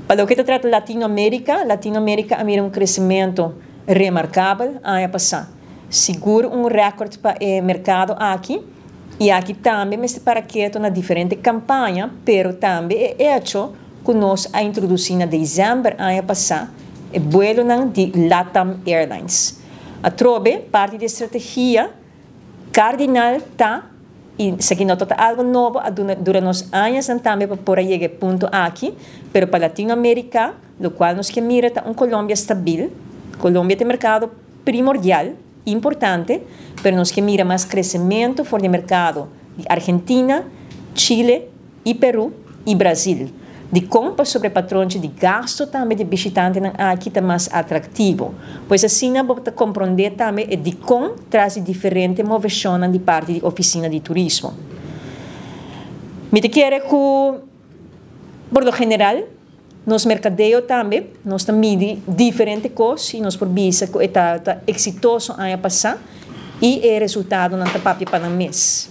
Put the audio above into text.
Pa loke ta trata Latinoamérica, Latinoamérica a mira un crecemento remarcabel aña pasa. Sigur un record pa e mercado aki y aki tambe mester para keto na diferente campaña, pero tambe e hecho cu nos a introduci na december aña pasa e vuelonan di LATAM Airlines. Atrobe, parti di strategia cardinal ta, y esaki no ta algo nobo, a dura nos añanan tambe pa por a yega e punto aki, pero pa Latinoamérica, locual nos kier mira ta un Colombia stabil. Colombia tin mercado primordial, importante, pero nos kier mira mas crecemento for di mercado di Argentina, Chile y Peru y Brasil. Dicon? Pasobra e patronchi di gasto tambe di bishitantenan aki ta mas atractivo. Pues asina bo ta compronde tambe e dicon tras di diferente movecionnan di parti di Oficina di Turismo. Mi ta kere cu por lo general nos mercadeo tambe nos ta midi diferente cos y nos por bisa cu e ta exitoso aña pasa y e resultadonan ta papia pa nan mes.